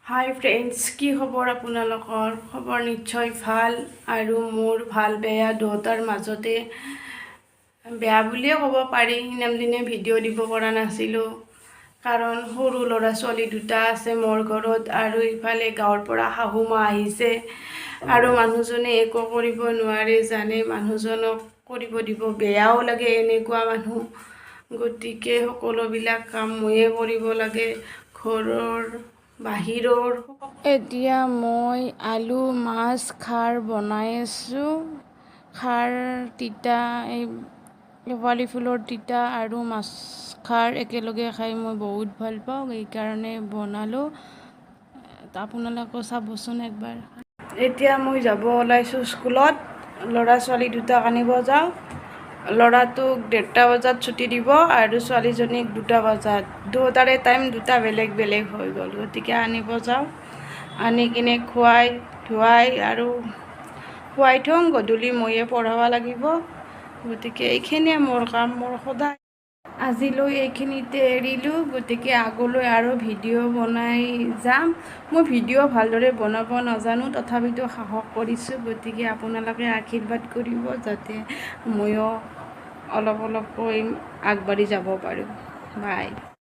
হাই friends, কি খবৰ আপোনালোকৰ? খবৰ নিশ্চয় ভাল আৰু মোৰ ভাল বেয়া দুয়োটাৰ মাজতে। বেয়া বুলিয়ে ক'ব পাৰি। ইমান দিনে ভিডিঅ' দিব পৰা নাছিলোঁ, কাৰণ সৰু ল'ৰা ছোৱালী দুটা আছে মোৰ ঘৰত আৰু ইফালে গাঁৱৰ পৰা শাহু মা আহিছে আৰু মানুহজনে একো কৰিব নোৱাৰে, জানে। মানুহজনক কৰিব দিব বেয়াও লাগে, এনেকুৱা মানুহ। গতিকে সকলোবিলাক কাম ময়ে কৰিব লাগে, ঘৰৰ বাহিৰৰ। এতিয়া মই আলু মাছ খাৰ বনাই আছোঁ। খাৰ তিতা, এই শেৱালি ফুলৰ তিতা আৰু মাছ খাৰ একেলগে খাই মই বহুত ভাল পাওঁ, সেইকাৰণে বনালোঁ। আপোনালোকেও চাবচোন একবাৰ। এতিয়া মই যাব ওলাইছোঁ স্কুলত। ল'ৰা ছোৱালী দুটাক আনিব যাওঁ। ল'ৰাটোক 1:30 বজাত ছুটি দিব আৰু ছোৱালীজনীক 2টা বজাত। দুয়োটাৰে টাইম দুটা বেলেগ বেলেগ হৈ গ'ল। গতিকে আনিব যাওঁ। আনি কিনে খুৱাই ধুৱাই আৰু খুৱাই থওঁ। গধূলি ময়ে পঢ়াব লাগিব। গতিকে এইখিনিয়ে মোৰ কাম, মোৰ সদায়। আজিলৈ এইখিনিতে এৰিলোঁ। গতিকে আগলৈ আৰু ভিডিঅ' বনাই যাম। মই ভিডিঅ' ভালদৰে বনাব নাজানো, তথাপিতো সাহস কৰিছোঁ। গতিকে আপোনালোকে আশীৰ্বাদ কৰিব, যাতে ময়ো অলপ অলপকৈ আগবাঢ়ি যাব পাৰোঁ। বাই।